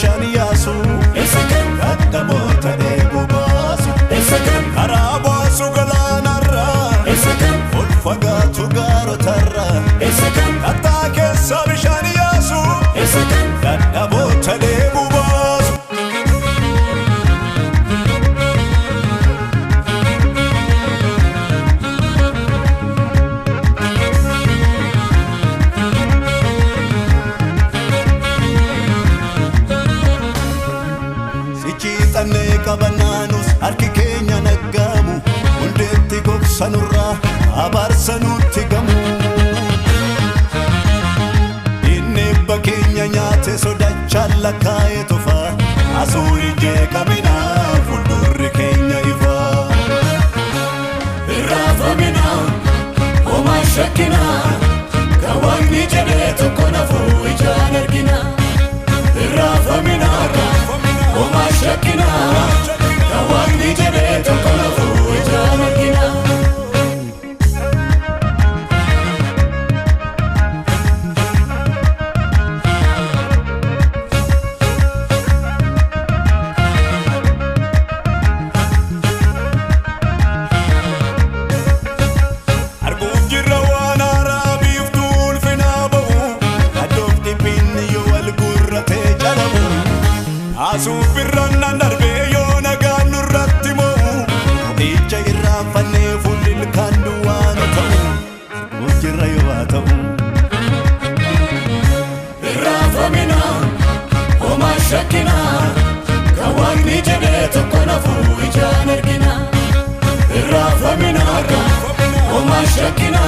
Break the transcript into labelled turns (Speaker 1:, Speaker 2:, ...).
Speaker 1: bishaan yaasu.
Speaker 2: Isa kam
Speaker 1: Dadhaboota dheebuu baasu.
Speaker 2: Isa kam
Speaker 1: Karaa baasu galaanarraa.
Speaker 2: Isa kam
Speaker 1: Ol fagaatu gaarotarraa.
Speaker 2: Isa kam
Speaker 1: Kattaa keessa bishaan yaasu.
Speaker 2: Isa kam
Speaker 1: Dadhaboota dheebuu baasu. Sichiixannee qabannaanus harki keenya naggamu hundeetti gogsanurraa abaarsa nutti gamu. Inni abba keenya nyaate sodachaan lakkaa'ee tofa asuu jeeqamina fuuldurri keenya ifa.
Speaker 2: Irraafamina homaa shakkina kan waaqni jedhee tokko nafuu ijaan argina. Irraafamina homaa shakkina kan waaqni jedhee tokko nafuu ijaan argina.
Speaker 1: Arguuf jirra waan haaraa biiftuu ulfinaa ba'u addoof dhiphinni yoo wal gurratee calabu. Asuuf birraan nan darbee yoo nagaan nurratti mo'u ija irraanfannee fuulli ilkaan duwwaa nu ta'u. Arguuf jirra yoo haa ta'u.
Speaker 2: Irraafamina homaa shakkina kan waaqni jedhee tokko nafuu ijaan argina. Irraafamina homaa shakkina